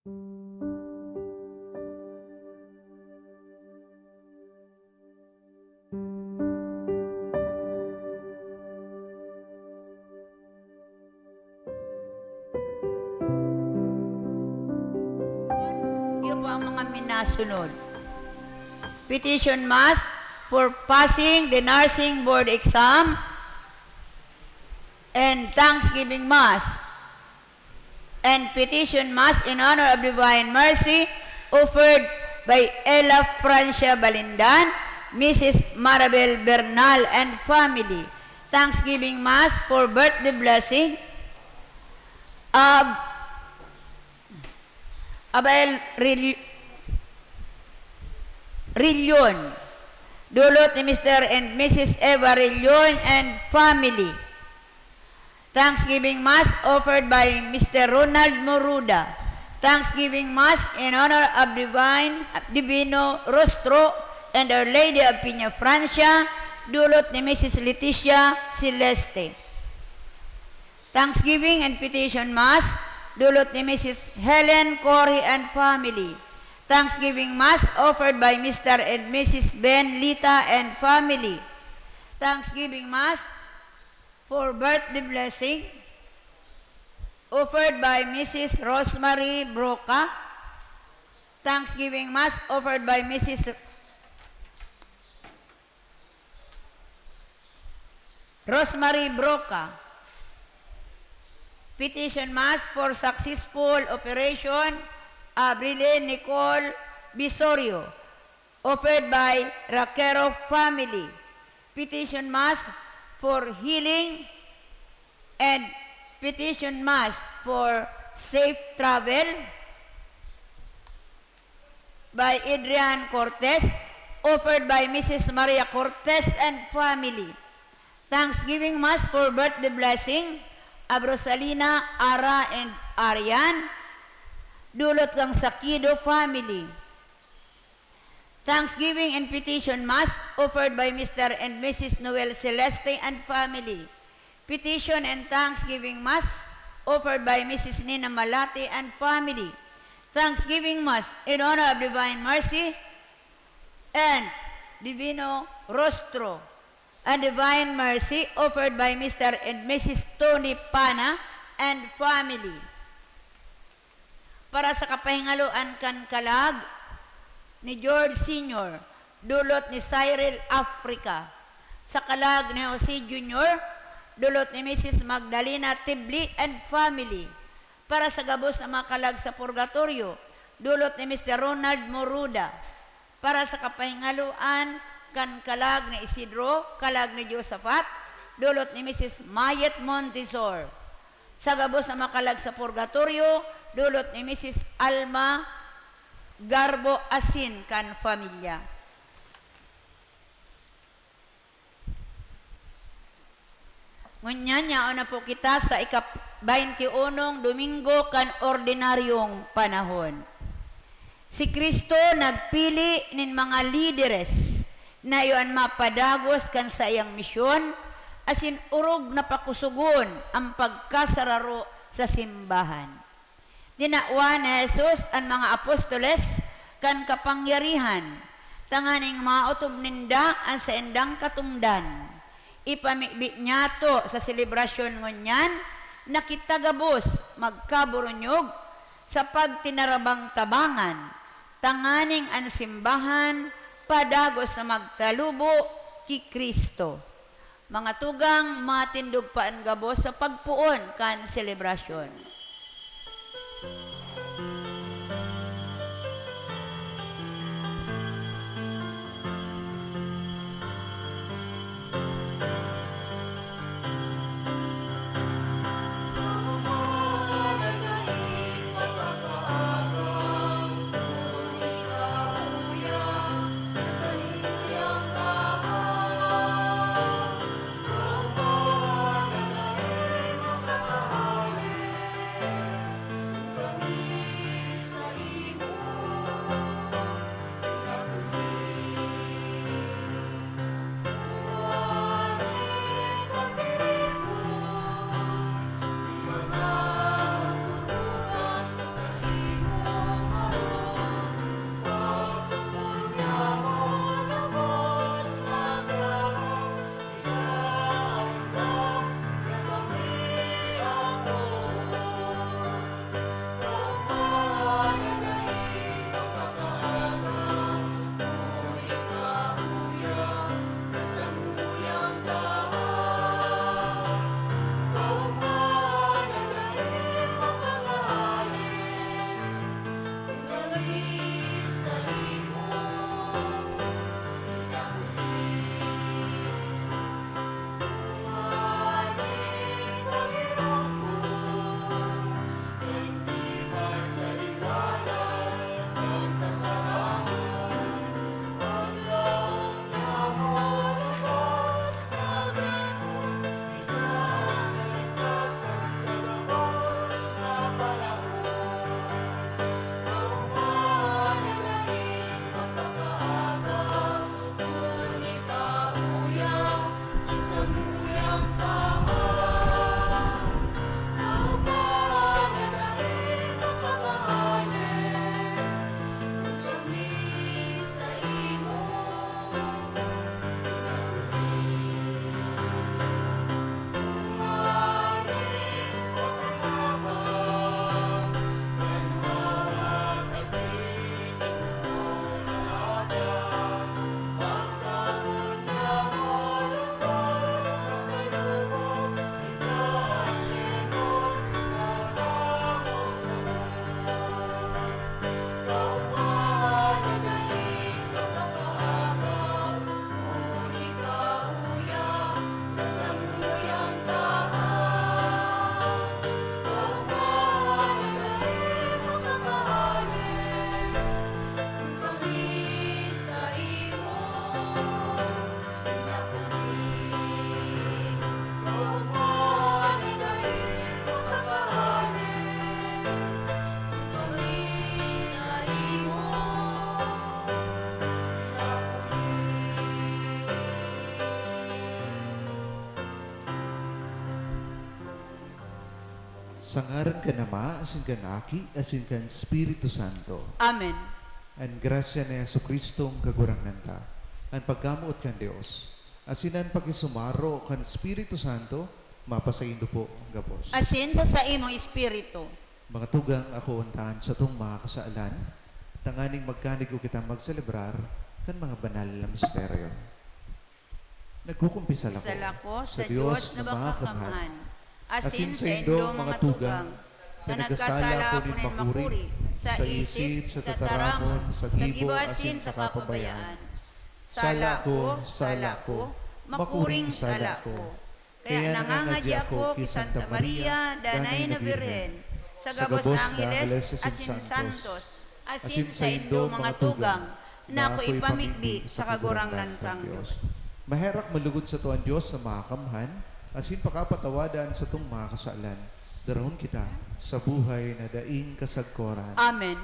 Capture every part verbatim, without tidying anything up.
Iyo po ang mga minasunod. Petition Mass for passing the nursing board exam and Thanksgiving Mass. And petition Mass in honor of Divine Mercy offered by Ella Francia Balindan, Missus Maribel Bernal and family. Thanksgiving Mass for birthday blessing of Abael Ril-, Rilyon. Dulot ni Mister and Missus Eva Rilyon and family. Thanksgiving Mass offered by Mister Ronald Moruda. Thanksgiving Mass in honor of Divine, Divino Rostro and Our Lady of Peña Francia, dulot ni Missus Leticia Celeste. Thanksgiving and Petition Mass, dulot ni Missus Helen Cory and family. Thanksgiving Mass offered by Mister and Missus Ben Lita and family. Thanksgiving Mass for birthday blessing, offered by Missus Rosemary Broca. Thanksgiving Mass offered by Missus Rosemary Broca. Petition Mass for successful operation, Abrile Nicole Bisorio. Offered by Raquero family. Petition Mass for healing and petition Mass for safe travel by Adrian Cortez, offered by Missus Maria Cortez and family. Thanksgiving Mass for birthday blessing of Rosalina, Ara, and Arian, dulot kan Sakido family. Thanksgiving and petition Mass offered by Mister and Missus Noel Celeste and family. Petition and thanksgiving Mass offered by Missus Nina Malate and family. Thanksgiving Mass in honor of Divine Mercy and Divino Rostro and Divine Mercy offered by Mister and Missus Tony Pana and family. Para sa kapahingaloan kan kalag ni George Senior, dulot ni Cyril Africa. Sa kalag ni Jose Junior, dulot ni Missus Magdalena Tibli and family. Para sa gabos na mga kalag sa purgatorio, dulot ni Mister Ronald Moruda. Para sa kapahingaloan kan kalag ni Isidro, kalag ni Josafat, dulot ni Missus Mayet Montesor. Sa gabos na mga kalag sa purgatorio, dulot ni Missus Alma Garbo asin kan pamilya. Ngunyan, yaon na po kita sa ika-, baynti unong Domingo kan Ordinaryong Panahon. Si Cristo nagpili nin mga lideres na iyo an mapadagos kan saiyang misyon, asin orog na pakusogon an pagkasararo sa simbahan. Tinawan ni Jesus an mga apostoles kan kapangyarihan, tanganing maotob ninda an saindang katongdan. Ipamibi niyato sa selebrasyon ngunyan na kita gabos magkaburunyog sa pagtinarabang-tabangan, tanganing an simbahan padagos na magtalubo ki Cristo. Mga tugang, matindog pa an gabos sa pagpoon kan selebrasyon. Sa ngaran kan Ama, asin kan Aki, asin kan Espiritu Santo. Amen. An grasya ni Jesu-Cristong Kagurangnan ta, an pagkamoot kan Dios, asin an pakisumaro kan Espiritu Santo, mapasaindo po gabos. Asin sa saimong espiritu. Mga tugang, akoon ta an satong mga kasalan, tanganing magkanigo kita magselebrar kan mga banal na misteryo. Nagkukumpisal ako Sala ko sa Dios na makakamhan, asin saindo, mga tugang, na nagkasala ako nin makuri sa isip, sa tataramon, sa gibo, asin sa kapabayaan. Sala ko, sala ko, makuring sala ko. Kaya nangangadya ako ki Santa Maria, danay na Birhen, sa gabos na angeles asin santos, asin saindo, mga tugang, na ako ipamibi sa Kagurangnan tang Dios. Maherak malugod sato an Dios na makakamhan, asin pakapatawadan satong mga kasalan. Darahon kita sa buhay na daing kasagkoran. Amen.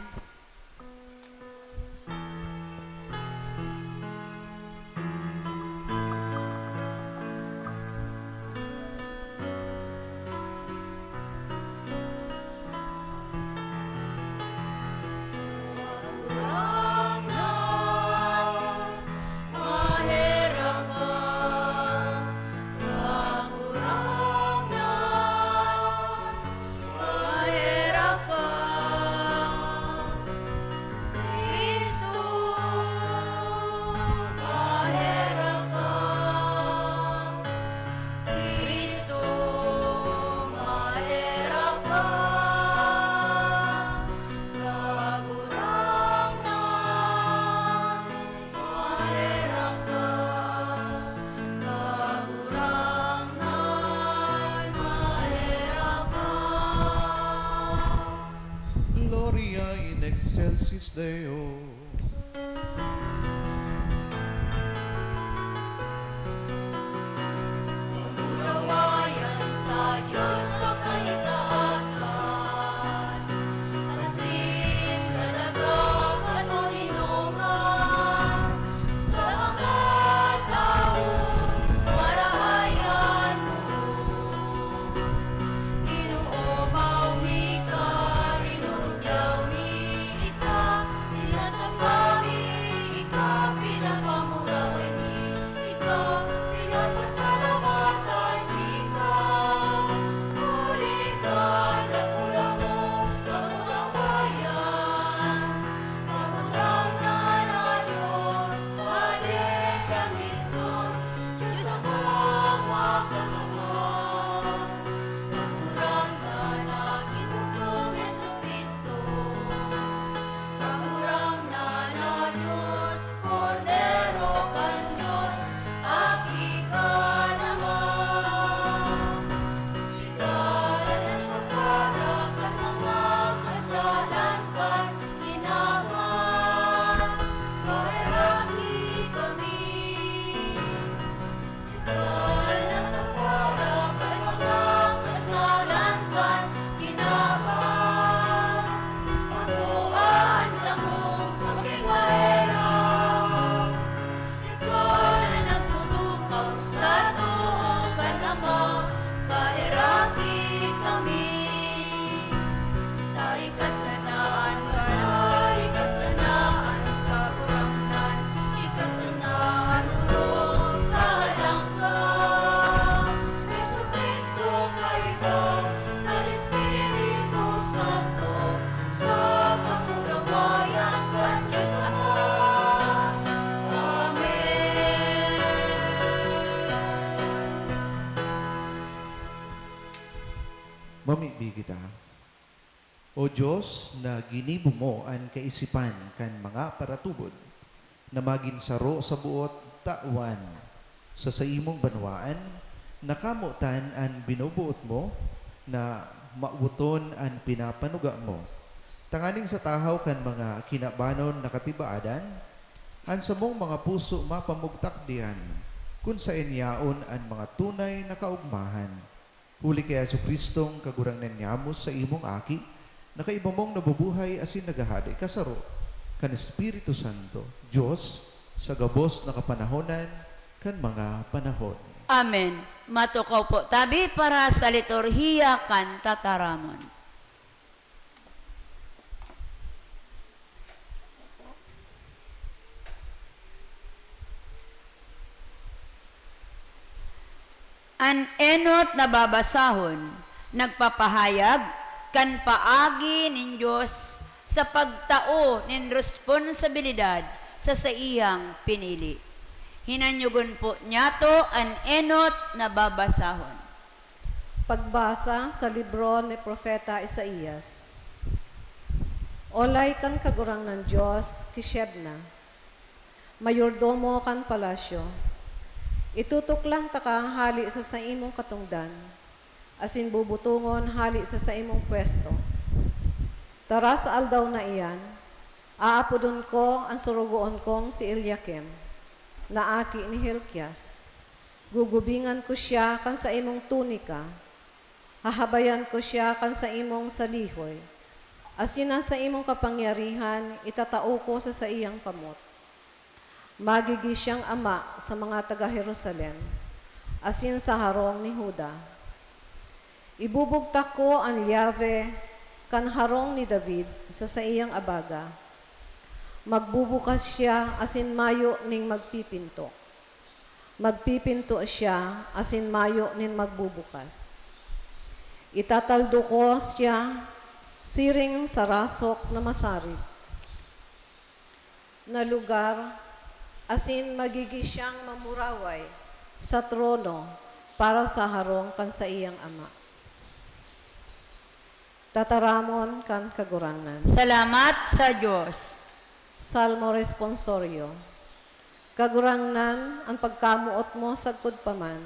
Gloria in excelsis Deo. Pagmulawayan sa Diyos sa kaitaasan, asin sa daga katoninongan, sa mga tawo marahayan mo. Inoomaw mi ka, inurugyaw mi ika, sinasamba mi ika, pinapamuraway mi ika, pinapasalamatan mi ka. Huli kan dakula mo, kamurawayan, Kagurangnan na Dios, Padre langitnon, Dios Ama, Ama kan Ama. Kagurangnan na Ginoo kong Jesu-Cristo, Kagurangnan na Dios, Kordero kan Dios, Aki kan Ama. Ika na nagpapara kan mga kasalan kan kinaban, kaheraki kami. Ika na nagpapara kan mga kasalan kan kinaban, pakua an samong pagkaherak. Ika na nagtutukaw sa too kan Ama, kaheraki kami. Ta ika sana an banal, ika sana an Kagurangnan, ika sana an orog, kahalangkahan. Jesu-Cristo, kaiba kan Espiritu Santo, sa kamurawayan kan Dios Ama. Amen. Mamibi kita. O Dios, na ginibo mo an kaisipan kan mga paratubod, na magin saro sa boot tawan sa saimong banwaan, nakamotan an binoboot mo na mawoton an pinapanuga mo, tanganing sa tahaw kan mga kinabanon na katibaadan, an samong mga puso mapamugtak diyan, kun saen yaon an mga tunay na kaogmahan. Huli ki Jesu-Cristong Kagurangnan nyamo, sa imong Aki, na kaiba mong nabubuhay asin naghahade kasaro kan Espiritu Santo, Dios, sa gabos na kapanahonan kan mga panahon. Amen. Matukaw po tabi para sa liturhiya kan tataramon. An enot na babasahon nagpapahayag kan paagi nin Dios sa pagtao nin responsabilidad sa saiyang pinili. Hinanyogon po niyato an enot na babasahon. Pagbasa sa libro ni Propeta Isaias. Olay kan Kagurangnan Dios ki Shebna, mayordomo kan palasyo, itutuklang taka hale sa saimong katongdan, asin bubutongon hale sa saimong pwesto. Tara sa aldaw na iyan, aapodon ko an sorogoon kong si Eliakim, na aki ni Hilkias. Gugubingan ko siya kan saimong tunika, hahabayan ko siya kan saimong salihoy, asin an saimong kapangyarihan itatao ko sa saiyang kamot. Magigi siyang ama sa mga taga Jerusalem, asin sa harong ni Juda. Ibubugtak ko an lyabe kan harong ni David sa saiyang abaga. Magbubukas siya asin mayo ning magpipinto. Magpipinto siya asin mayo nin magbubukas. Itataldo ko siya siring sa rasok na masarig na lugar, asin magigi siyang mamuraway sa trono para sa harong kan saiyang ama. Tataramon kan Kagurangnan. Salamat sa Dios. Salmo Responsorio. Kagurangnan, an pagkamoot mo sagkod pa man,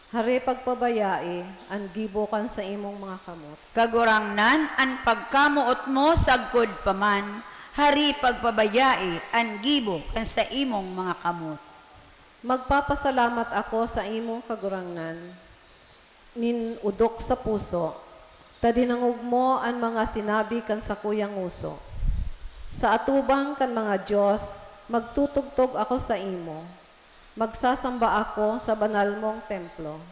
hari pagpabayai an gibo kan saimong mga kamot. Kagurangnan, an pagkamoot mo sagkod pa man, hari pagpabayai an gibo kan saimong mga kamot. Magpapasalamat ako sa imong Kagurangnan nin odok sa puso, ta dinangog mo an mga sinabi kan sakuyang ngoso. Sa atubang kan mga dios, magtutugtog ako saimo, magsasamba ako sa banal mong templo.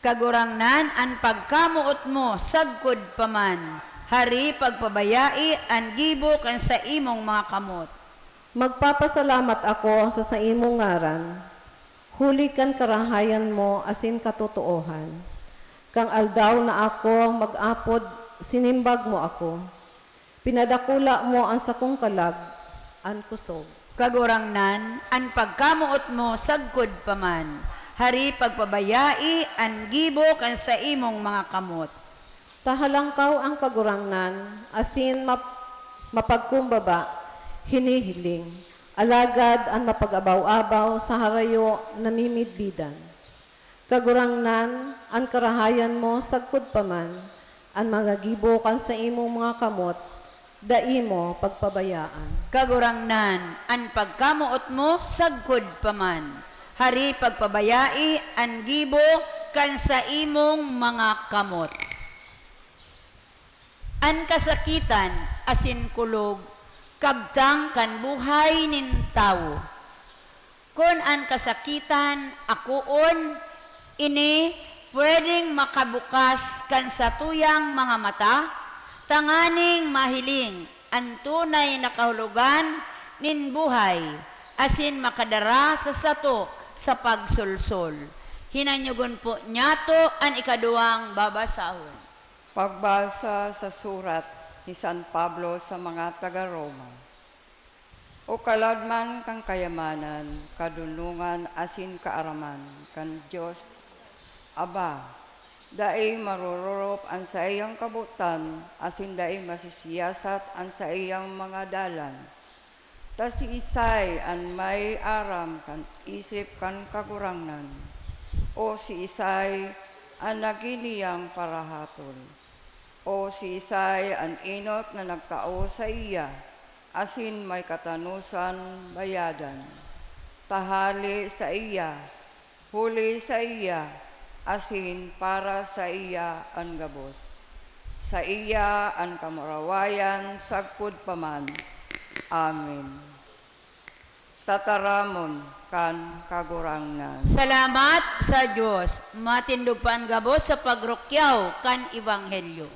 Kagurangnan, an pagkamoot mo sagkod pa man, hari pagpabayai an gibo kan saimong mga kamot. Magpapasalamat ako sa saimong ngaran, huli kan karahayan mo asin katotoohan. Kan aldaw na ako mag-apod, sinimbag mo ako. Pinadakula mo an sakong kalag, an kusog. Kagurangnan, an pagkamoot mo sagkod pa man, hari pagpabayai an gibo kan saimong mga kamot. Ta halangkaw an Kagurangnan asin map-, mapagkumbaba, hinihiling, alagad an mapag-abaw-abaw sa harayo namimidbidan. Kagurangnan, an karahayan mo sagkod pa man, an mga gibo kan saimong mga kamot, dai mo pagpabayaan. Kagurangnan, an pagkamoot mo sagkod pa man, hari pagpabayai an gibo kan saimong mga kamot. An kasakitan asin kulog kabtang kan buhay nin tawo. Kun an kasakitan akoon, ini pwedeng makabukas kan satuyang mga mata, tanganing mahiling an tunay na kahulogan nin buhay, asin makadara sa sato sa pagsolsol. Hinanyogon po niyato an ikaduwang babasahon. Pagbasa sa surat ni San Pablo sa mga taga Roma. O kalad man kan kayamanan, kadonongan asin kaaraman kan Dios, Aba, dai marororop an saiyang kabotan asin dai masisiyasat an saiyang mga dalan. Ta siisay an may aram kan isip kan Kagurangnan? O siisay an nagin niyang parahatol? O siisay an enot na nagtao saiya asin may katanosan bayadan? Ta hale saiya, huli saiya, asin para saiya an gabos. Saiya an kamurawayan sagkod pa man. Amen. Tataramon kan Kagurangnan. Salamat sa Dios. Matindog pa an gabos sa pagrukyaw kan Ebanghelyo.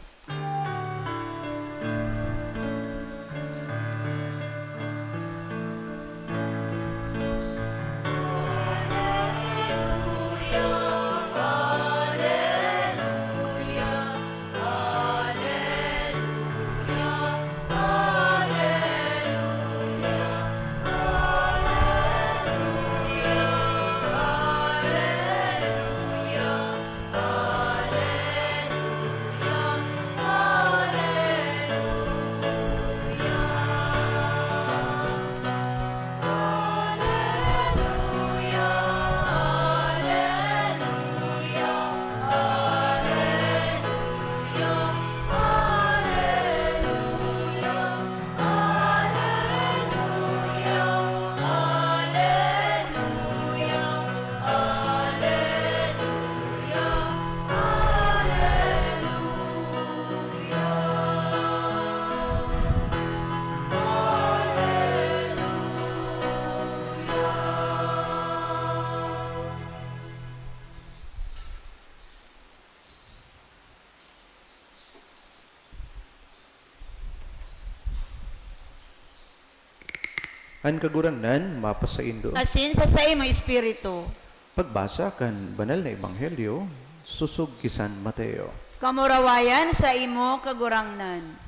An Kagurangnan mapasaindo. Asin sa saimo espiritu. Pagbasa kan Banal na Ebanghelyo sosog ki San Mateo. Kamurawayan saimo, Kagurangnan.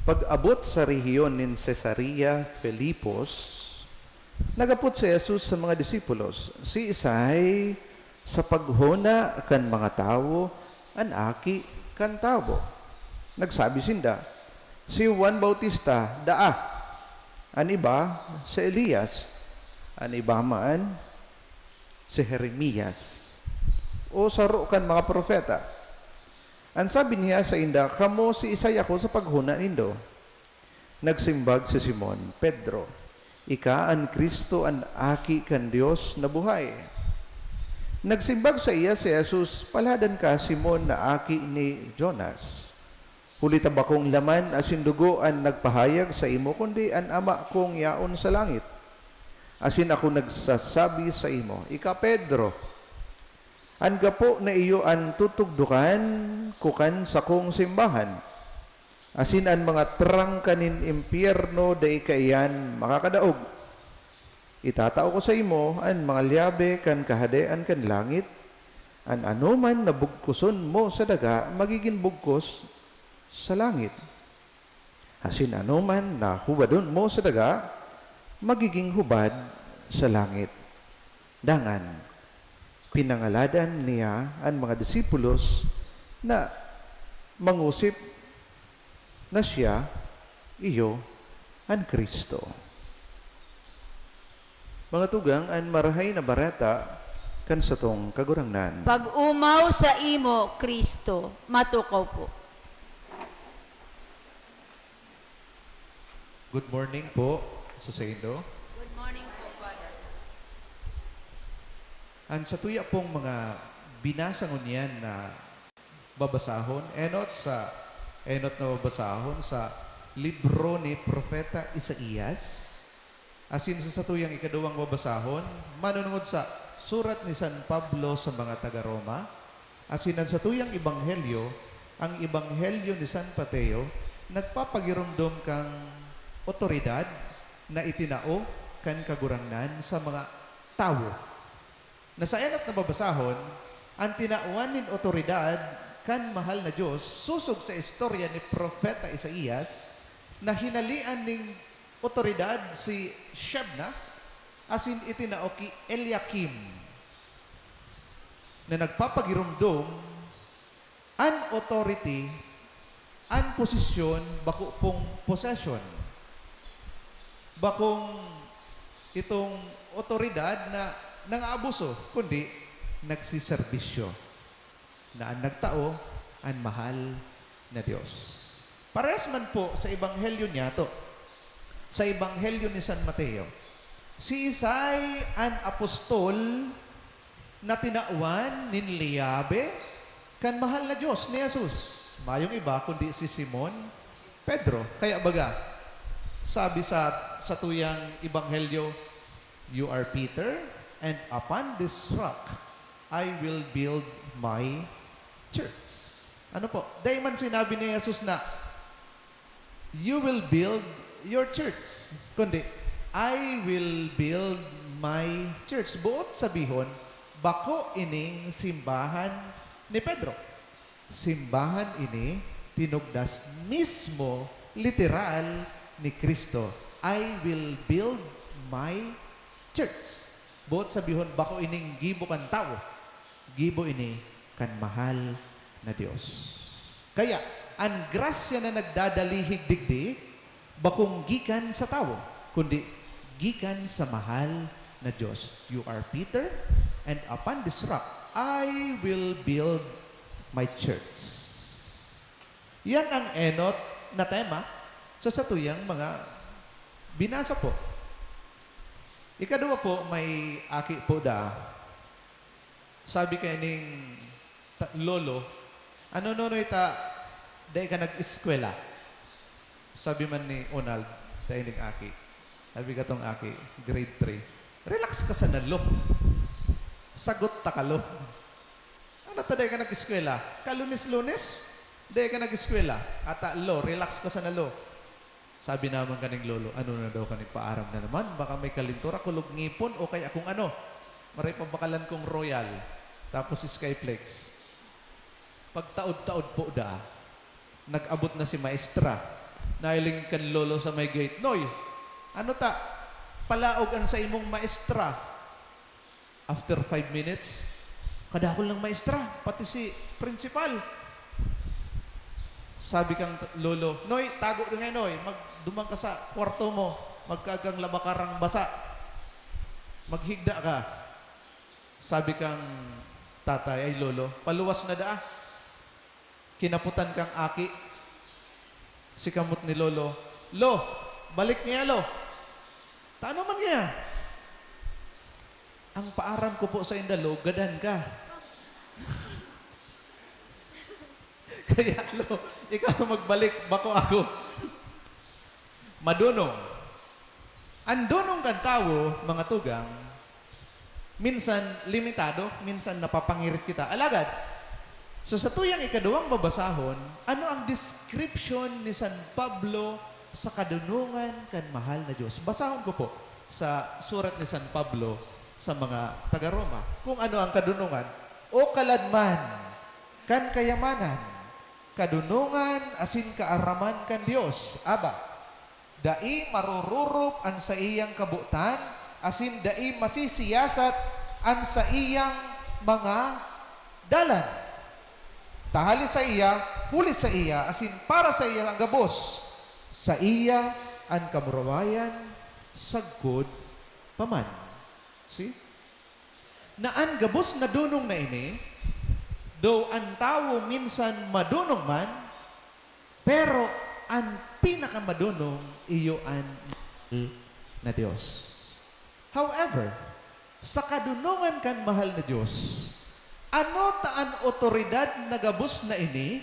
Pag-abot sa rehiyon nin Cesarea Filipos, naghapot si Jesus sa mga disipulos, "Siisay sa paghona kan mga tawo an Aki kan Tawo?" Nagsabi sinda, "Si Juan Bautista, daa. An iba, si Elias. An iba man, si Jeremias, o saro kan mga propeta." An sabi niya sainda, "Kamo, siisay ako sa paghona nindo?" Nagsimbag si Simon Pedro, "Ika an Cristo, an Aki kan Dios na buhay." Nagsimbag saiya si Jesus, "Paladan ka, Simon na aki ni Jonas. Huli ta bakong laman asin dugo an nagpahayag saimo, kundi an Ama kong yaon sa langit. Asin ako nagsasabi saimo, ika Pedro, an gapo na iyo an tutugdokan ko kan sakong simbahan, asin an mga trangka nin impyerno dai kaiyan makakadaog. Itatao ko saimo an mga lyabe kan Kahadean kan langit. An anoman na bugkoson mo sa daga, magigin bugkos sa langit. Asin anoman na hubadon mo sa daga, magiging hubad sa langit." Dangan, pinangaladan niya an mga disipulos na mangosip na siya iyo an Cristo. Mga tugang, an Marahay na Bareta kan satong Kagurangnan. Pag-omaw saimo, Cristo. Matukaw po. Good morning po sa saindo. Good morning po, Father. An satuya pong mga binasa ngunyan na babasahon, enot sa, enot na babasahon sa libro ni Propeta Isaias, asin sa satuyang ikaduwang babasahon, manunungod sa surat ni San Pablo sa mga taga-Roma, asin an satuyang ebanghelyo, ang ebanghelyo ni San Mateo, nagpapagiromdom kan otoridad na itinao kan Kagurangnan sa mga tawo. Na sa enot na babasahon, an tinawan nin otoridad kan mahal na Dios sosog sa istorya ni Propeta Isaias, na hinalean nin otoridad si Shebna, asin itinao ki Eliakim, na nagpapagiromdom an authority, an posisyon, bako pong possession. Bakong itong otoridad na nangaabuso, kundi nagsiserbisyo, na an nagtao, an mahal na Dios. Parehas man po sa ebanghelyo niyato, sa ebanghelyo ni San Mateo. Siisay an apostol na tinawan nin liyabe kan mahal na Dios ni Jesus? Mayong iba kundi si Simon Pedro. Kaya baga, sabi sa satuyang ebanghelyo, "You are Peter, and upon this rock I will build my church." Ano po? Dai man sinabi ni Jesus na, "You will build your church," kundi, "I will build my church." Boot sabihon, bako ining simbahan ni Pedro. Simbahan ini tinugdas mismo, literal, ni Cristo, "I will build my church." Boot sabihon, bako ining gibo kan tawo, gibo ini kan mahal na Dios. Kaya, an grasya na nagdadalihig digdi, bakong gikan sa tawo, kundi gikan sa mahal na Dios. "You are Peter, and upon this rock, I will build my church." Yan ang enot na tema sa satuyang mga binasa po. Ikaduwa po, may aki po da. Sabi kay ning ta-, lolo, "Ano, nonoy, ta dai ka nag-eskwela?" Sabi man ni Onald, ta ining aki. Sabi katong aki, grade three, "Relax ka sana, lo. Sagot ta ka, lo. Ano ta dai ka nag-eskwela? Kalunes-Lunes, dai ka nag-eskwela. Ata, lo, relax ka sana, lo." Sabi naman kaning lolo, "Ano na daw kaning paaram na naman? Baka may kalintura, kulog ngipon, o kaya kung ano. Maray pabakalan kong Royal, tapos Skyflakes." Pagtaod-taod po da, nag-abot na si maestra. Nahiling kan lolo sa may gate, "Noy, ano ta? Palaog an saimong maestra." After five minutes, kadakul nang maestra, pati si principal. Sabi kang t-, lolo, "Noy, tago ka ngayon, Noy. Magduman ka sa kwarto mo. Magkagang labakarang basa. Maghigda ka." Sabi kang tatay, "Ay, lolo, paluwas na daa." Kinaputan kang aki. Si kamot ni lolo, "Lo, balik niya, lo." "Tano man niya?" "Ang paaram ko po sa inda, lo, gadan ka." "Kaya, lo, ikaw magbalik, bako ako." Madonong. An donong kan tawo, mga tugang, minsan limitado, minsan napapangirit kita. Alagad, sa satuyang ikaduwang babasahon, ano ang description ni San Pablo sa kadonongan kan mahal na Dios? Basahon ko po sa surat ni San Pablo sa mga taga-Roma kung ano ang kadonongan. "O kaladman kan kayamanan, kadonongan asin kaaraman kan Dios, Aba, dai marororop an saiyang kabotan, asin dai masisiyasat an saiyang mga dalan. Ta hali saiya, huli saiya, asin para saiya an gabos. Saiya an kamurawayan sagkod pa man." See? Na an gabos na donong na ini, though an tawo minsan madonong man, pero an pinakamadonong iyo an mahal na Dios. However, sa kadonongan kan mahal na Dios, ano ta an otoridad na gabos na ini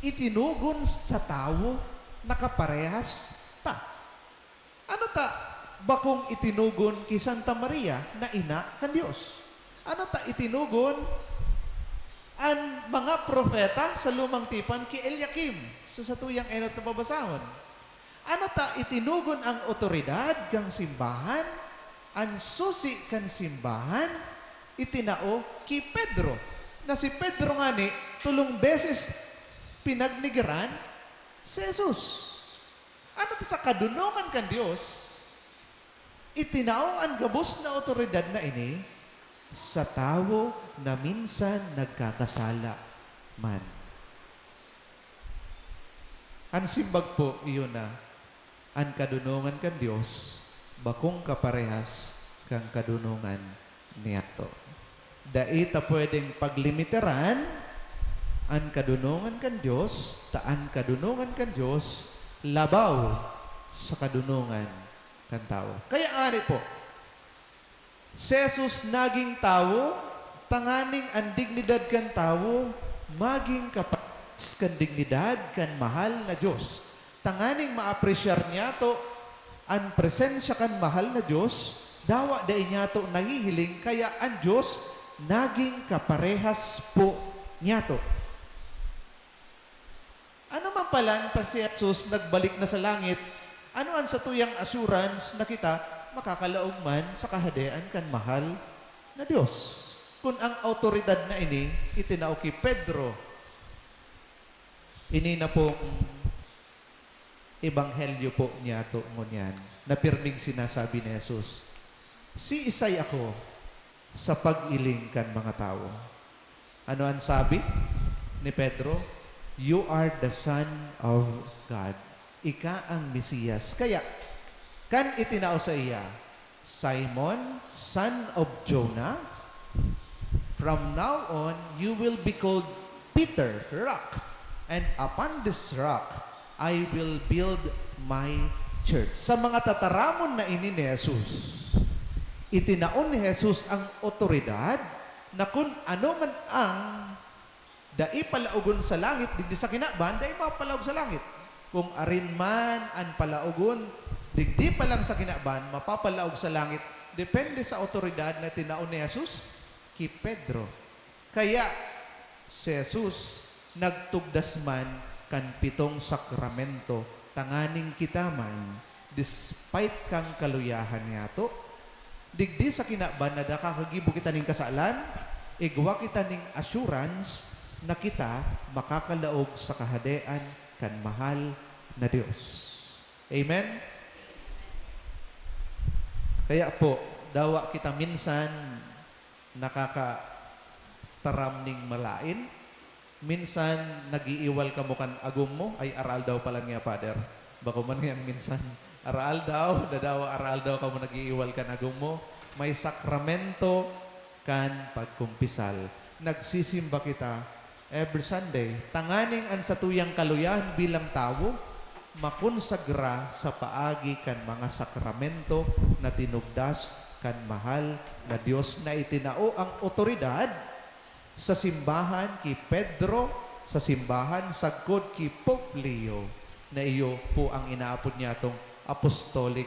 itinugon sa tawo na kaparehas ta? Ano ta bakong itinugon ki Santa Maria na ina kan Dios? Ano ta itinugon an mga propeta sa Lumang Tipan ki Eliakim sa satuyang enot na babasahon? Ano ta itinugon an otoridad kan simbahan? An susi kan simbahan itinao ki Pedro, na si Pedro ngani tolong beses pinagnegaran si Jesus. Ano ta sa kadonongan kan Dios, itinao an gabos na otoridad na ini sa tawo na minsan nagkakasala man. An simbag po, iyo na, an kadonongan kan Dios bakong kaparehas kan kadonongan niyato. Dai ta pwedeng paglimitaran an kadonongan kan Dios, ta an kadonongan kan Dios labaw sa kadonongan kan tawo. Kaya ngani po, Si Jesus naging tawo, tanganing an dignidad kan tawo magin kaparehas kan dignidad kan mahal na Dios. Tanganing maapresyar niyato an presensya kan mahal na Dios, dawa dai niyato nahihiling, kaya an Dios naging kaparehas po niyato. Ano man palan ta si Jesus nagbalik na sa langit, ano an satuyang assurance na kita makakalaog man sa Kahadean kan mahal na Dios? Kun ang awtoridad na ini itinao ki Pedro, ini na pong ebanghelyo po niyato ngunyan na pirming sinasabi ni Jesus, "Siisay ako sa pag-iling kan mga tawo?" Ano an sabi ni Pedro? "You are the Son of God." Ika ang Mesiyas. Kaya, kan itinao saiya, "Simon, son of Jonah, from now on, you will be called Peter, rock, and upon this rock, I will build my church." Sa mga tataramon na ini ni Jesus, itinao ni Jesus ang otoridad na kun ano man ang dai palaogon sa langit, digdi sa kinaban, dai mapalaog sa langit. Kung arin man an palaogon, digdi pa lang sa kinaban, mapapalaog sa langit, depende sa otoridad na tinao ni Jesus ki Pedro. Kaya, si Jesus nagtugdas man kan pitong sakramento tanganing kita man, despite kan kaluyahan niyato, digdi sa kinaban na daka kagibo kita nin kasalan, igwa kita nin assurance na kita makakalaog sa Kahadean kan mahal na Dios. Amen? Kaya po, dawa kita minsan nakakataram ning malaen. Minsan, nag-iiwal kamo kan agom mo, ay, aroaldaw pala niya, Father. Bako man ngayang minsan, aroaldaw, dadawa aroaldaw kamo nag-iiwal kan agom mo. May sakramento kan pagkumpisal. Nagsisimba kita every Sunday, tanganing an satuyang kaluyahan bilang tawo makonsagra sa paagi kan mga sakramento na tinugdas kan mahal na Dios na itinao ang otoridad sa simbahan ki Pedro, sa simbahan sagkod ki Pope Leo, na iyo po ang inaapod niyatong apostolic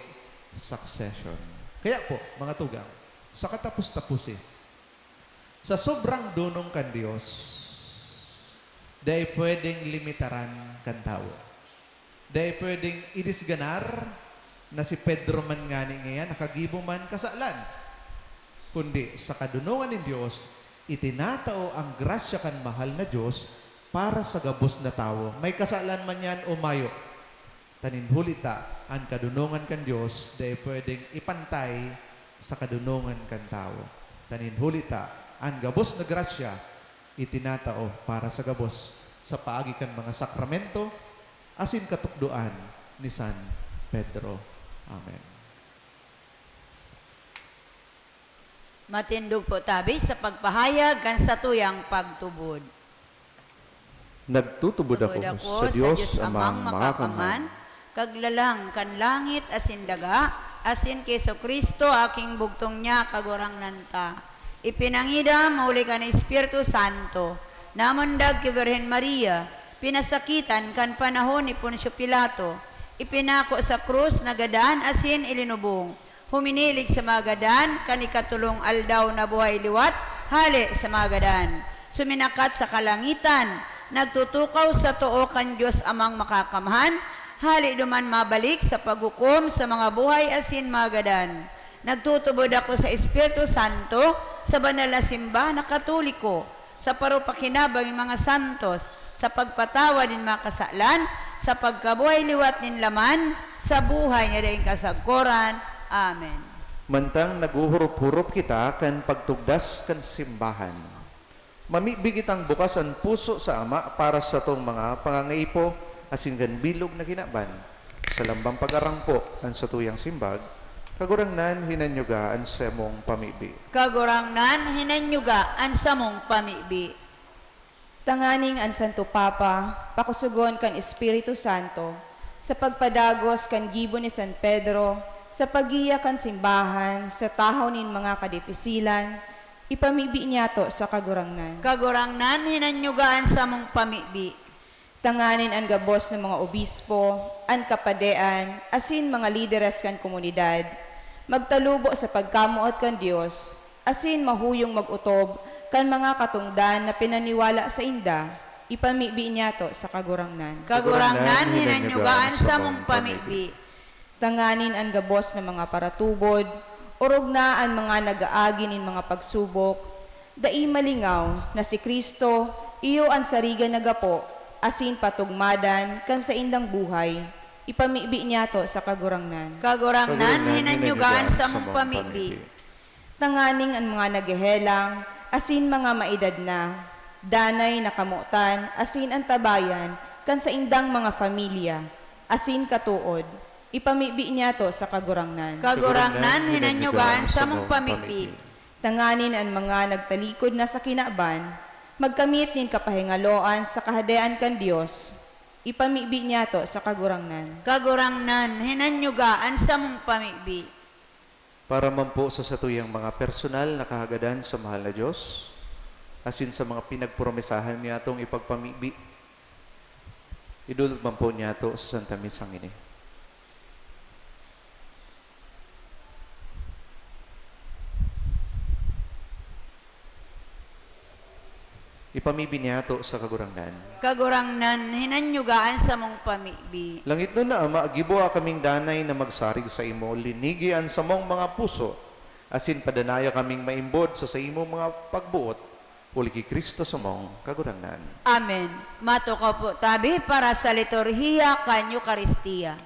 succession. Kaya po, mga tugang, sa katapos-taposi, sa sobrang dunong kan Dios, dai pwedeng limitaran kan tawo. Dai pwedeng idisganar na si Pedro man ngani ngayan nakagibo man kasalan, kundi sa kadunongan nin Dios, itinatao ang grasya kan mahal na Dios para sa gabos na tawo, may kasalan man yan o mayo. Ta nin huli ta, an kadunongan kan Dios dai pwedeng ipantay sa kadunongan kan tawo. Ta nin huli ta, an gabos na grasya itinatao para sa gabos sa paagi kan mga sakramento asin katukdoan ni San Pedro. Amen. Matindog po tabi sa pagpahayag kan satuyang pagtubod. Nagtutubod ako sa Dios Amang Makakamhan, Kaglalang kan langit asin daga, asin ki Jesu-Cristo, aking bugtong niya, Kagurangnan ta. Ipinangidam huli kan Espiritu Santo, namundag ki Birhen Maria, pinasakitan kan panahon ni Poncio Pilato, ipinako sa krus, nagadan asin ilinubong. Huminilig sa mga gadan kan ikatolong aldaw, nabuhay liwat hale sa mga gadan. Suminakat sa kalangitan, nagtutukaw sa too kan Dios Amang Makakamhan, hale duman mabalik sa paghukom sa mga buhay asin mga gadan. Nagtutubod ako sa Espiritu Santo, sa banal na simbahan na Katoliko, sa parupakinabang nin mga santos, sa pagpatawad nin mga kasalan, sa pagkabuhay liwat nin laman, sa buhay na daing kasagkoran. Amen. Mantang naghuhurop-hurop kita kan pagtugdas kan simbahan, mamibi kitang bukas an puso sa Ama para satong mga pangangaipo asin kan bilog na kinaban. Sa lambang pag-arangpo kan satuyang simbag, Kagurangnan, hinanyuga an samong pamibi. Kagurangnan, hinanyuga an samong pamibi. Tanganing an Santo Papa, pakusugon kan Espiritu Santo, sa pagpadagos kan gibo ni San Pedro, Sa paggiya kan simbahan, sa tahaw nin mga kadifisilan, ipamibi niyato sa Kagurangnan. Kagurangnan, hinanyuga an samong pamibi. Tanganing an gabos na mga obispo, an kapadean, asin mga lideres kan komunidad, magtalubo sa pagkamoot kan Dios, asin mahuyong mag-otob kan mga katongdan na pinaniwala sainda, ipamibi niyato sa Kagurangnan. Kagurangnan, hinanyuga an samong pamibi. Tanganing an gabos na mga paratubod, orog na an mga nag-aagi nin mga pagsubok, dai malingaw na si Cristo iyo an sarigan na gapo asin patugmadan kan saindang buhay, ipamibi niyato sa Kagurangnan. Kagurangnan, hinanyuga an samong pamibi. Tanganing an mga naghehelang asin mga maedad na, danay na kamotan asin antabayan kan saindang mga pamilya asin katood, ipamibi niyato sa Kagurangnan. Kagurangnan, hinanyuga an samong pamibi. Tanganing an mga nagtalikod na sa kinaban, magkamit nin kapahingaloan sa Kahadean kan Dios, ipamibi niyato sa Kagurangnan. Kagurangnan, hinanyuga an samong pamibi. Para man po sa satuyang mga personal na kahagadan sa mahal na Diyos, asin sa mga pinagpromesahan niyatong ipagpamibi, idulog man po niyato sa Santa Misang ini. Ipamibi niyato sa Kagurangnan. Kagurangnan, hinanyuga an samong pamibi. Langitnon na Ama, giboha kaming danay na magsarig saimo, linigi an samong mga puso, asin padanaya kaming maimbod sa saimong mga pagboot, huli ki Cristo samong Kagurangnan. Amen. Matukaw po tabi para sa liturhiya kan Eukaristia.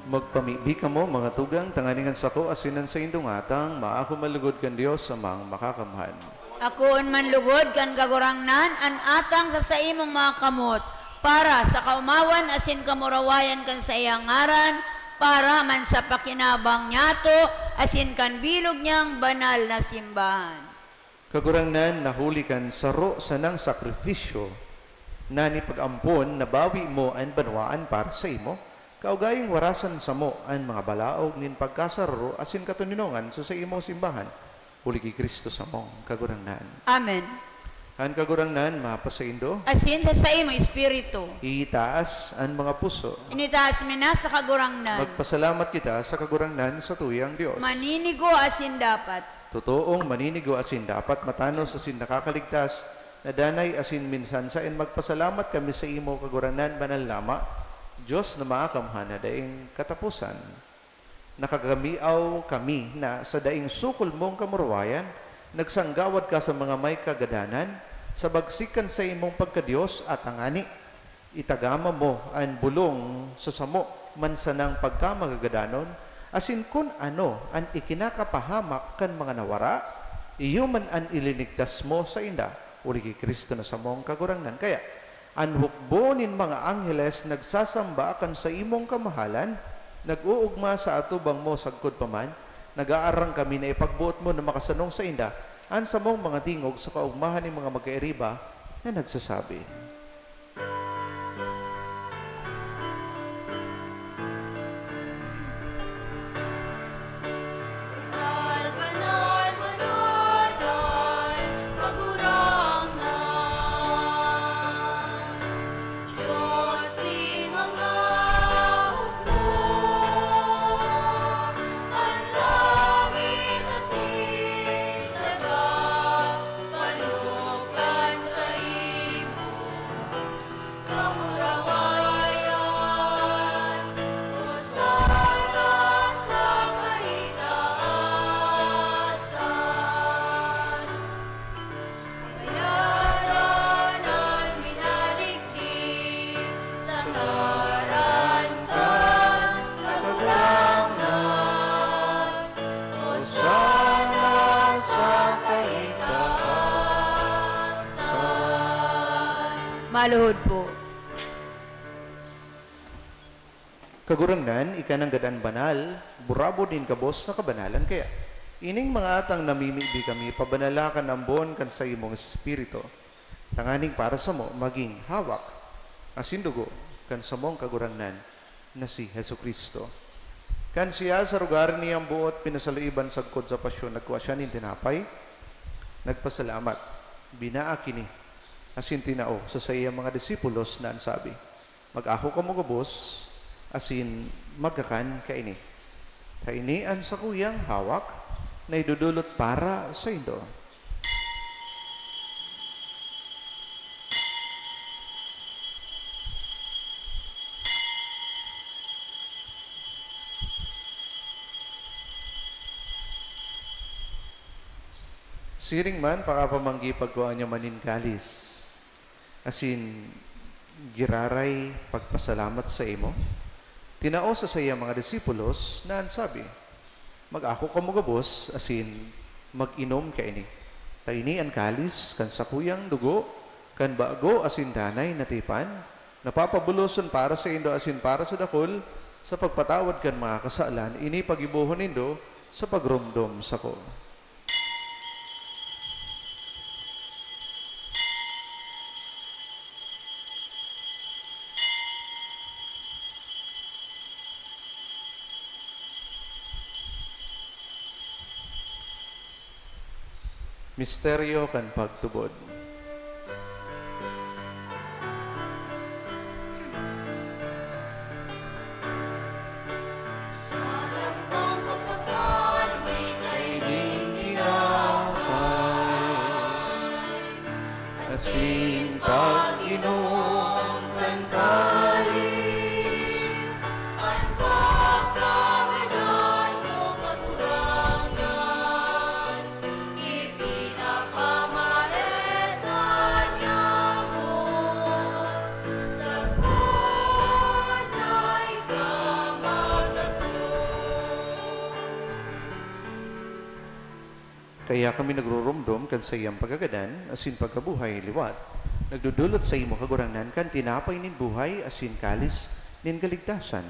Magpamibi kamo, mga tugang, tanganing an sako asin an saindong atang maaako man lugod kan Dios Amang Makakamhan. Akoon man lugod kan Kagurangnan an atang sa saimong mga kamot, para sa kaomawan asin kamurawayan kan saiyang ngaran, para man sa pakinabang niyato asin kan bilog niyang banal na simbahan. Kagurangnan, na huli kan saro sanang sakrifisyo na nin pag-ampon, nabawi mo an banwaan para saimo, kaugayong warasan samo an mga balaog nin pagkasararo asin katoninongan sa saimong simbahan, huli ki Cristo samong Kagurangnan. Amen. An Kagurangnan mapasaindo. Asin sa saimong espiritu. Itaas an mga puso. Initaas mi na sa Kagurangnan. Magpasalamat kita sa Kagurangnan, satuyang Dios. Maninigo asin dapat. Totoong maninigo asin dapat, matanos asin nakakaligtas, na danay asin minsan saen magpasalamat kami saimo, Kagurangnan, banal na Ama, Dios na maakamhan na daing kataposan. Nakagamiaw kami na sa daing sukol mong kamurawayan, nagsanggawad ka sa mga may kagadanan, sa bagsik kan saimong pagka-Dios, at tangani itagama mo an bolong sa samo man sanang pagkamagagadanon, asin kun ano an ikinakapahamak kan mga nawara, iyo man an ilinigtas mo sainda, huli ki Cristo na samong Kagurangnan. Kaya, an hukbo nin mga angheles nagsasamba kan saimong kamahalan, nag-oogma sa atubang mo sagkod pa man, nag-aarang kami na ipagboot mo na makasanong sainda an samong mga tingog sa kaogmahan nin mga magkairiba na nagsasabi. Kamurawayan, Hosana sa kaitaasan. Kaya danan minadigdi sa ngaran kan Kagurangnan. Hosana sa kaitaasan. Maluhod po. Kagurangnan, ika nanggad an banal, burabod nin gabos na kabanalan. Kaya, ining mga atang namimibi kami, pabanala kan ambon kan saimong Espiritu, tanganing para samo magin hawak asin dugo kan samong Kagurangnan na si Jesu-Cristo. Kan siya sa rogaring niyang boot pinasaluiban sagkod sa pasyon, nagkua siya nin tinapay, nagpasalamat, binaak ini, asin tinao sa saiyang mga disipulos na an sabi, "Mag-ako kamo gabos, asin magkakan kaini. Ta ini an sakuyang hawak na idodolot para saindo." Siring man, pakapamanggi, pagkua niya man nin kalis, asin giraray pagpasalamat saimo, tinao sa saiyang mga disipulos na an sabi, "Mag-ako kamo gabos asin mag-inom kaini. Ta ini an kalis kan sakuyang dugo kan bago asin danay na tipan, na papabuloson para saindo asin para sa dakul sa pagpatawad kan mga kasalan. Ini pagibohon nindo sa pagromdom sako." Misteryo kan pagtubod. Sa lambang pagkakan, may kaining tinapay, asin pag-inom kan kalis, an pagkagadan mo, Kagurangnan, ipinapamaen Kaya kami nagrurumdom kan saiyang pagkagadan asin pagkabuhay liwat. Nagdodolot saimo, Kagurangnan, kan tinapay nin buhay asin kalis nin kaligtasan.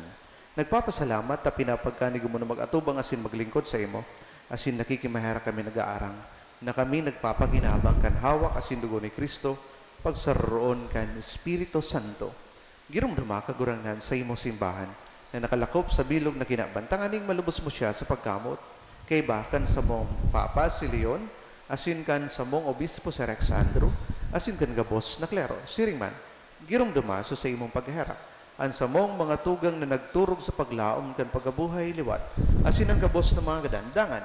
Nagpapasalamat ta pinapagkanigo mo na mag-atubang asin maglingkod saimo, asin nakikimaherak kami nag-aarang na kami nagpapakinabang kan hawak asin dugo ni Cristo, pagsaroroon kan Espiritu Santo. Giromdoma, Kagurangnan, sa imong simbahan na nakalakop sa bilog na kinaban, tanganing malubos mo siya sa pagkamot, kaiba kan samong Papa si Leon, asin kan samong Obispo si Alexandro, asin kan gabos na klero. Siring man, giromdoma sa saimong pagherak an samong mga tugang na nagturog sa paglaom kan pagkabuhay liwat, asin an gabos na mga gadan. Dangan,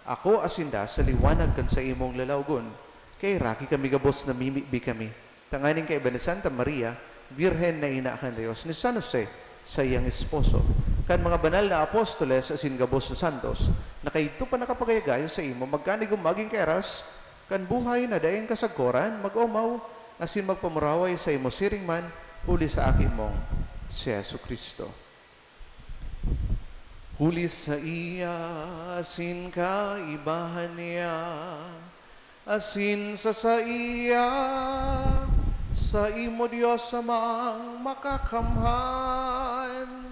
ako asinda sa liwanag kan saimong lalawgon. Kaheraki kami gabos, namimibi kami, tanganing kaiba ni Santa Maria, Birhen na ina kan Dios, ni San Jose, saiyang esposo, kan mga banal na apostoles asin gabos na santos, na kaidto pa nakapagayagayo saimo, magkanigo magin kairas kan buhay na daing kasagkoran, mag-omaw asin magpamuraway saimo siring man, huli sa Aki mong si Jesu-Cristo. Huli saiya, asin kaibahan niya, asin sa saiya, saimo, Dios Amang Makakamhan,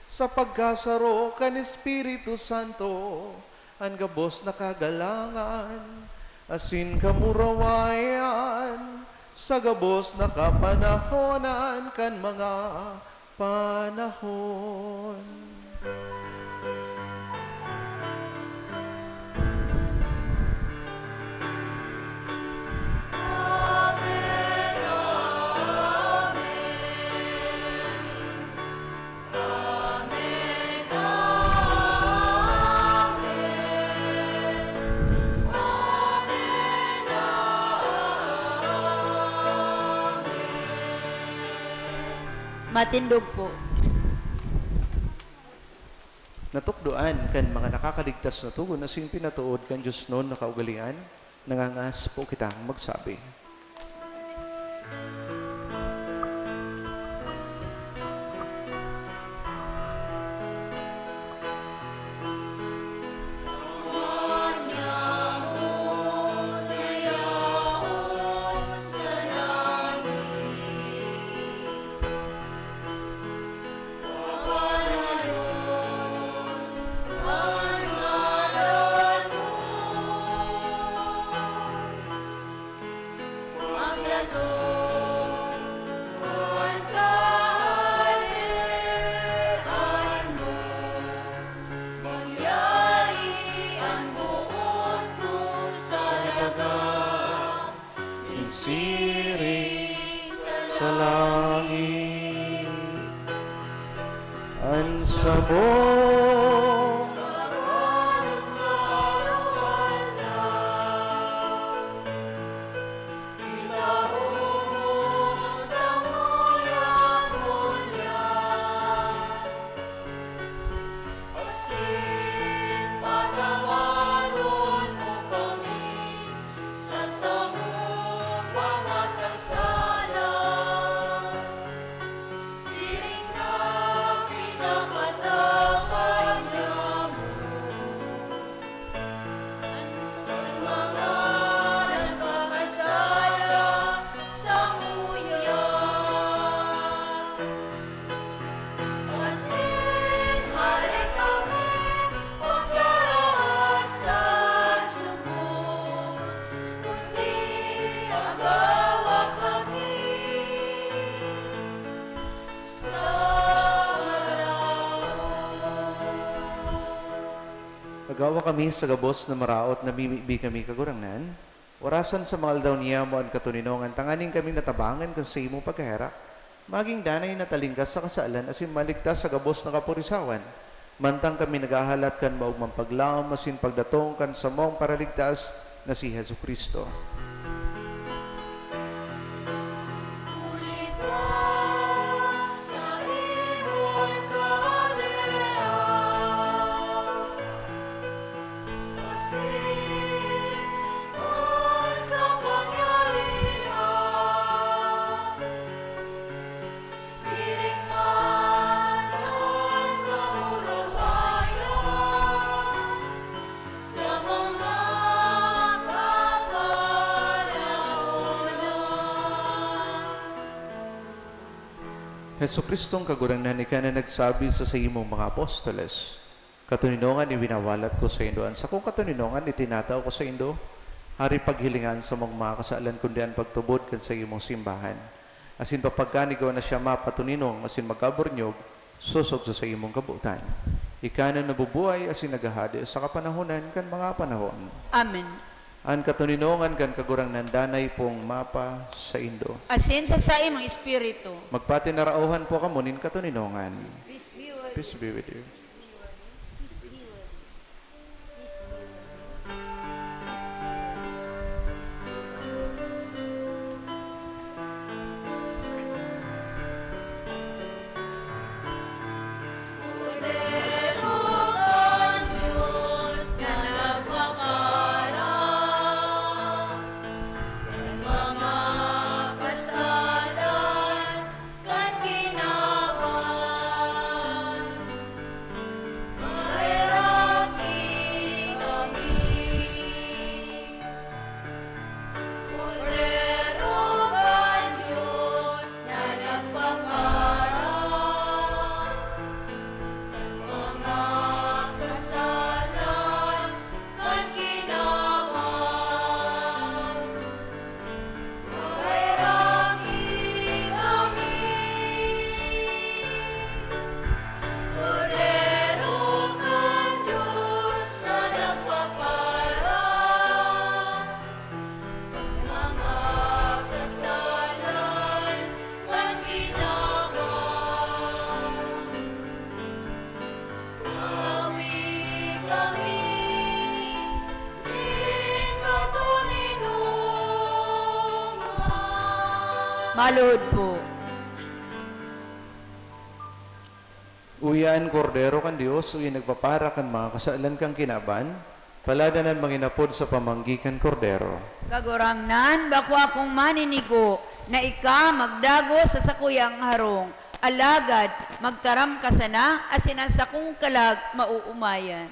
sa pagkasaro kan Espiritu Santo, an gabos na kagalangan asin kamurawayan sa gabos na kapanahonan kan mga panahon. Amen, amen. Amen, amen, amen, amen. Matindog po. Natukdoan kan mga nakakaligtas na togon asin pinatood kan diosnon na kaugalean, nangangahas po kitang magsabi. Siring sa langit an samong Asin patawaron mo kami sa samong mga kasala, siring na pinapatawad niamo an mga nagkakasala samuya. Asin hale kami magdara sa sugod, kundi agawa kami sa maraot. Agawa kami sa gabos na maraot, namimibi kami, Kagurangnan. Orasan sa mga aldaw niyamo an katoninongan, tanganing kami natabangan kan saimong pagkaherak, magin danay na talingkas sa kasalan asin maligtas sa gabos na kapurisawan, mantang kami naghahalat kan maogmang paglaom asin pagdatong kan samong Paraligtas na si Jesu-Cristo. Huli ta sa imong kahadean, asin an kapangyarihan, siring man an kamurawayan sa mga Jesu-Cristong Kagurangnan, ika na nagsabi sa saimong mga apostoles, "Katoninongan iwinawalat ko saindo, an sakong katoninongan itinatao ko saindo, hali paghilinga an samong mga kasalan, kundi an pagtubod kan saimong simbahan. Asin papagkan igwa na siya mapatoninong asin magkaburnyog, sosog sa saimong kabotan. Ika na nabubuhay asin naghahade sa kapanahonan kan mga panahon." Amen. An katoninongan kan Kagurangnan danay pong mapa saindo. Asin sa saimong espiritu. Magpatinarauhan po kamo nin katoninongan. Peace be with you. Kordero kan Dios na nagpapara kan mga kasalan kan kinaban, paherak kami. Kordero kan Dios na nagpapara mga kasalan kan kinaban, awi kami nin katoninongan. Maluhod po. Uya an Kordero kan Dios, uya nagpapara kan mga kasalan kan kinaban. Paladanan mangin apod sa pamanggi kan Kordero. Kagurangnan, bako akong maninigo na ika magdagos sa sakuyang harong, alagad magtaram ka sana asin an sakong kalag maoomayan.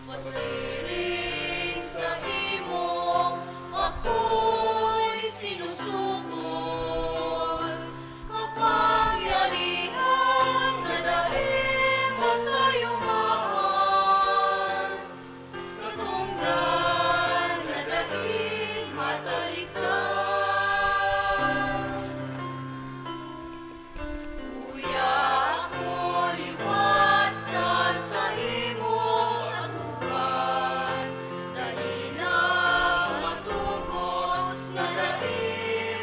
Pasiring saimo ako'y sinusugot, kapangyarihan na dai pa sayo mahal, katongdan na dai matalikdan. Uya ako liwat sa saimo atuban, dai na matugot na dai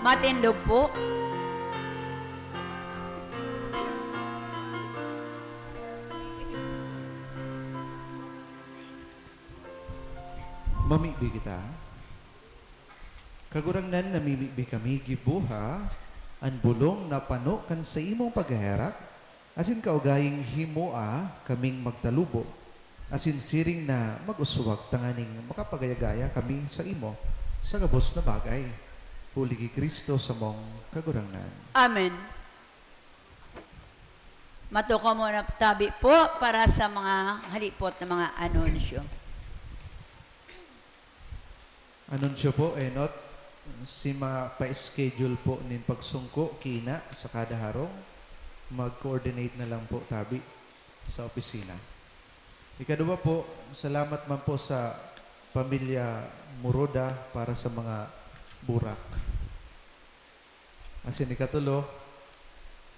Matindog po. Mamibi kita. Kagurangnan, namimibi kami, giboha an bolong na pano kan saimong pagheherak, asin kaugaying himoa kaming magtalubo, asin siring na mag-uswag tanganing makapagaya-gaya kami saimo sa gabos na bagay. Huli ki Cristo samong Kagurangnan. Amen. Matukaw muna tabi po para sa mga halipot na mga anunsyo. Anunsyo po, enot, si mapa-schedule po nin pagsungko kina sa kada harong, mag-coordinate na lang po tabi sa opisina. Ikaduwa po, salamat man po sa pamilya Moroda para sa mga burak. Asin ikatulo,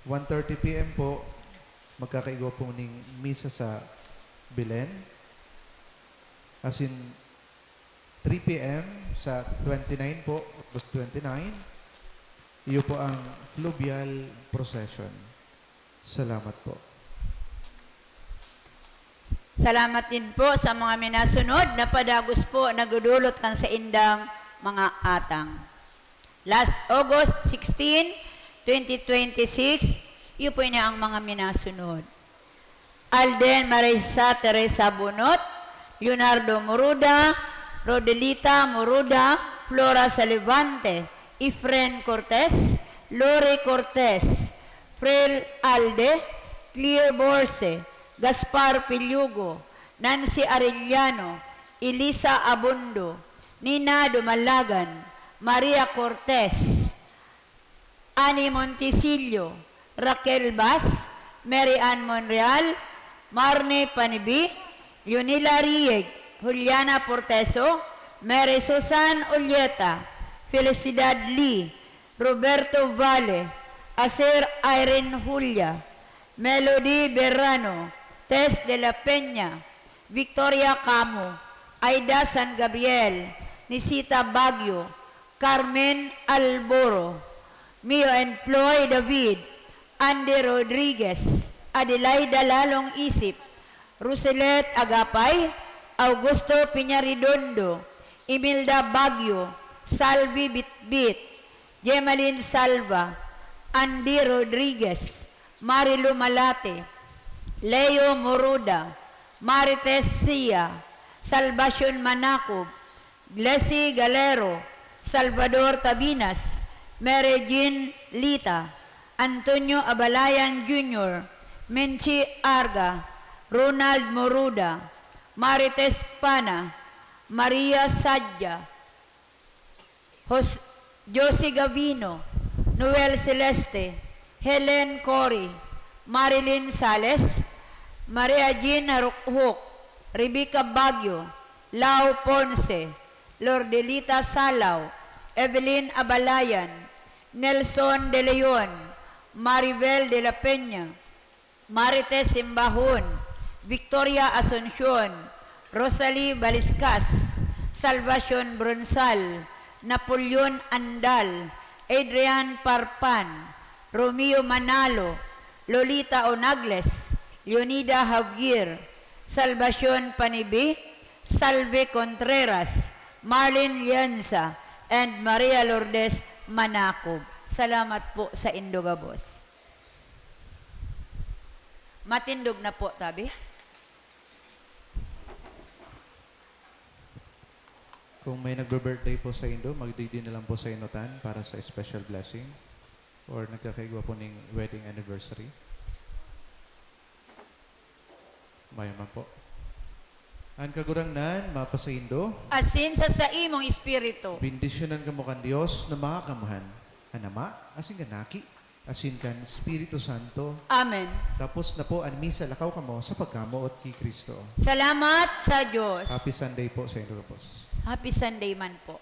one thirty P M po, magkakaigwa po ning misa sa Belen. Asin three P M sa twenty-nine po, August twenty-nine, iyo po ang fluvial procession. Salamat po. Salamat din po sa mga minasunod na padagos po nagdudulot kan saindang mga atang. Last August sixteen, twenty twenty-six, iyo po ini ang mga minasunod. Alden Marisa Teresa Bunot, Leonardo Moruda, Rodelita Moruda, Flora Salivante, Efren Cortez, Lori Cortez, Frel Alde, Clear Borse, Gaspar Pilyugo, Nancy Arellano, Elisa Abundo, Nina Dumalagan, Maria Cortez, Annie Montisillo, Raquel Bas, Mary Ann Monreal, Marne Panibi, Leonila Rieg, Juliana Porteso, Mary Susan Ulieta, Felicidad Lee, Roberto Valle, Aser Irene Julia, Melody Berrano, Tess de la Peña, Victoria Camo, Aida San Gabriel, Nisita Baguio, Carmen Alboro, Mio and Floy David, Andy Rodriguez, Adelaida Lalong Isip, Roselet Agapay, Augusto Piñaridondo, Imelda Baguio, Salvi Bitbit, Gemaline Salva, Andy Rodriguez, Marilu Malate, Leo Moruda, Marites Sia, Salvacion Manacob, Glessy Galero, Salvador Tabinas, Mary Jean Lita, Antonio Abalayan Junior, Menchi Arga, Ronald Moruda, Marites Pana, Maria Sadja, Jos-, Josie Gavino, Noel Celeste, Helen Cory, Marilyn Sales, Maria Jean Harukhuk, Rebecca Baguio, Lau Ponce, Lordelita Salao, Evelyn Abalayan, Nelson De Leon, Maribel de la Peña, Marites Simbahon, Victoria Asuncion, Rosalie Baliscas, Salvacion Bronsal, Napoleon Andal, Adrian Parpan, Romeo Manalo, Lolita Onagles, Leonida Javier, Salvacion Panibi, Salve Contreras, Marlene Lienza, and Maria Lourdes Manacob. Salamat po sa indo gabos. Matindog na po, tabi. Kung may nagbe-birthday po sa indo, magdigdi na lang po sa inutan para sa special blessing or nagkakaigwa po ning wedding anniversary. Mayo man po. An Kagurangnan mapasaindo. Asin sa saimong espiritu. Bendisyonan kamo kan Dios na Makakamhan, an Ama, asin kan Aki, asin kan Espiritu Santo. Amen. Tapos na po an misa, lakaw kamo sa pagkamoot ki Cristo. Salamat sa Dios. Happy Sunday po sa indo gabos. Happy Sunday man po.